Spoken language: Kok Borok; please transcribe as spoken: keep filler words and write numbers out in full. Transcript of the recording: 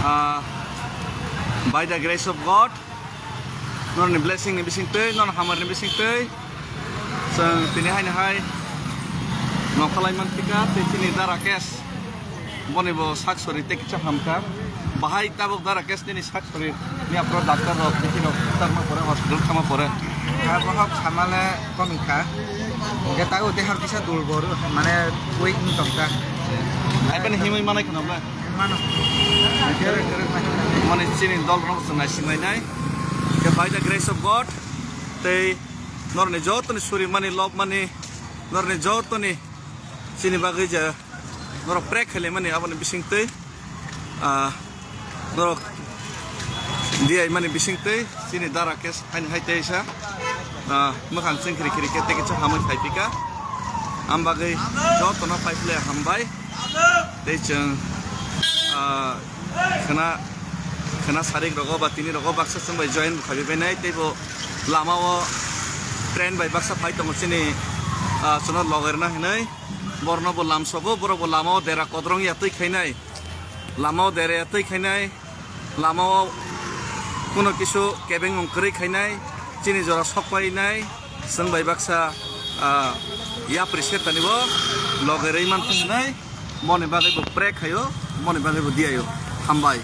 Ah, by the grace of God, norni blessing ni bising twi, norni hamar ni bising twi, chwng tini hai ni hai nokhalai man thika, tei chini Dara Kesh, boni bo sak sori tei kisa hamka. Bahai tabuk Dara Kesh nini sak sori ni aphuru doctor rok, tei rok tangma pore, hospital thangma pore. Abo hok samale komikha. Hingke tago dehar kisa dulbor, mane weak wng tongkha. Hai bani himwi manai khna bla? Mano. Mane chini dol rok se naising lainai. Ke by the grace of God, tei norni jotoni suri mani, love mani, norni jotoni chini bagwi je norok pray khaile mani aboni bising twi, ah, norok diya mani bising twi chini Dara Kesh hai hai tei sa, ah, mwkhang chwng khiri khiri khe tei kisa hamwi phai phika. Am bagwi jotono phai phile hambai. Tei chwng, ah, khwna, khwna sarik rogo ba tini rogo baksa chwng bai join bo khabi bainai, tei bo lama o train bai baksa phai tongo chini, ah, chwngno logerna hinwi. Borno bo lamsogo, borok bo lama o dera kodrong ya twi khainai, lama o dera ya twi khainai, lama o kuno kisu kebengmung kwrwi khainai, chini jora sok painai, chwng bai baksa, ah, yapri setani bo logerwi manthung hinwi. Moni bagwi bo pray khaio, moni bagwi bo diyaio. Hambai.